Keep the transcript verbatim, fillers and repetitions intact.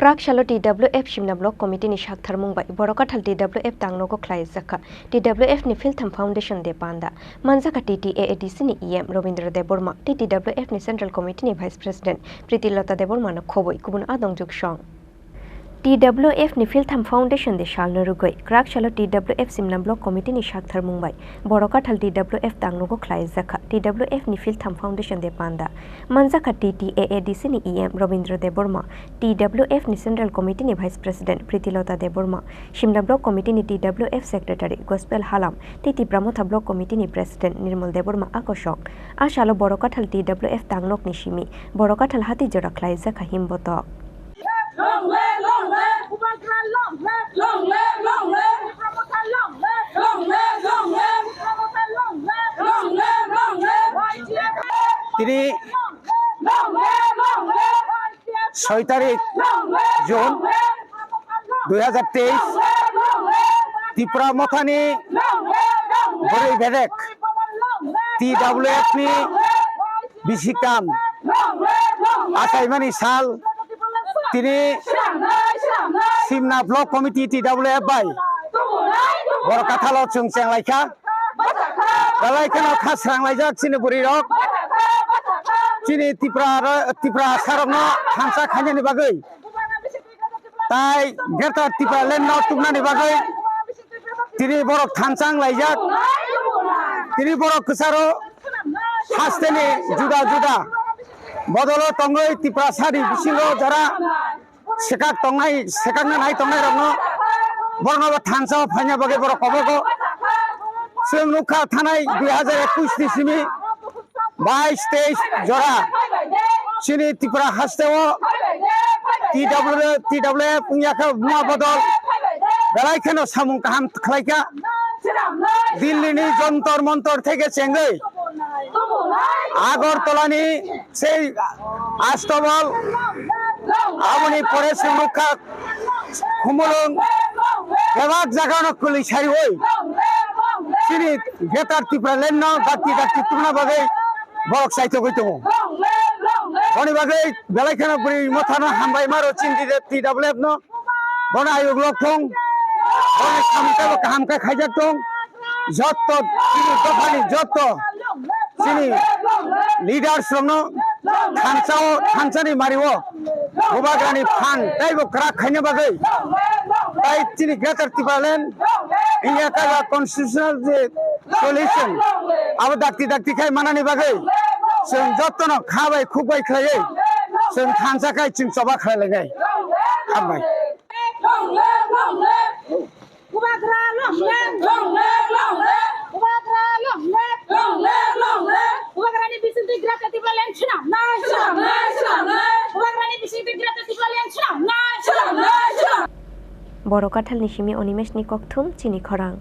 Kwrak salo T W F Simna Block Committee ni saktharmung bai Borok Kathal T W F tangnogo khlaijakha. T W F ni Philtham Foundation Day panda manjakha T T A A D C ni E M Robindra Debbarma, T T W F ni Central Committee ni Vice President Priti Lota Debbarma no khoboi kubun adong juksong. T W F ni Philtham Foundation Day salno rwgwi kwrak salo T W F Simna Block Committee ni saktharmung bai Borok Kathal T W F tangnogo khlaijakha. T W F ni Philtham Foundation Day panda manjakha T T A A D C ni E M Robindra Debbarma, T W F ni Central Committee ni Vice President Priti Lota Debbarma, Simna Block Committee ni T W F Secretary Gospel Halam tei Tipra Motha Block Committee ni President Nirmal Debbarma a kosong. A salo Borok Kathal T W F tangnokni simi Borok Kathal hati jora khlaijakha himbotok. Long live, long live. Bubagra long live. Long live, long live. Tipra Motha long live. Long live, long live. Tipra Motha long live. Long live, long live. Y T F. Tini long live, long live. Y T F. Soi tarik June dui hajar teis, Tipra Mothani bwrwi bedek T W F ni bisikam achaimani sal tini Simna Block Committee T W F bai Borok Kathalo chwng chenglaikha. Belai kheno kha sranglaijak chini bwrwirok. Chini Tipra, Tipra sarokno thansa khainani bagwi. Tai Greater Tipraland no tubnani bagwi. Tini borok thansa wnglaijak. Tini borok kwcharo hasteni juda juda bodolo tongwi Tiprasani bisingo jora swkak tongnai, swkakna nai tongnairokno borokno bo thansa o phaina bagwi borok kobogo. Chwng nukha thanai dui hajar ekush ni simi bais teis jora chini Tipra haste o T W, T W F wngya khe buma bodol belai kheno samung kaham khlaikha. Delhi ni Jontor Montor theke chengwi Agartala ni sei Astabal, aboni pore se nukha Khumulwng, bebak jagano kwlwi sariwi chini Greater Tipraland no dakti dakti tubna bagwi borok chaithogwi tongo. Boni bagwi belai kheno bwrwi mothano hambai maro chini T W F no. Bono ayuk lok thung, bono samung tebo kaham khe khaijak thung. Jotto chini dophani jotto chini leaders rokno thansa o, thansani mari o Bubagrani phan teibo kwrak khaina bagwi tai chini Greater Tipraland India kaiba constitutional je solution abo dakti dakti khai manani bagwi chwng jottono kha bai khuk bai khlaiwi chwng thansa khai chwng choba khlai lainai. Hambai. Long live, long live. Bubagra long live. Long live, long live. Bubagra long live. Long live, long live. Bubagrani bisingtwi Greater Tipraland swnamnai. Swnamnai, swnamnai. Bubagrani bisingtwi Greater Tipraland swnamnai. Swnamnai, swnamnai. Borok Kathalni simi Animesh ni kokthum chini khorang.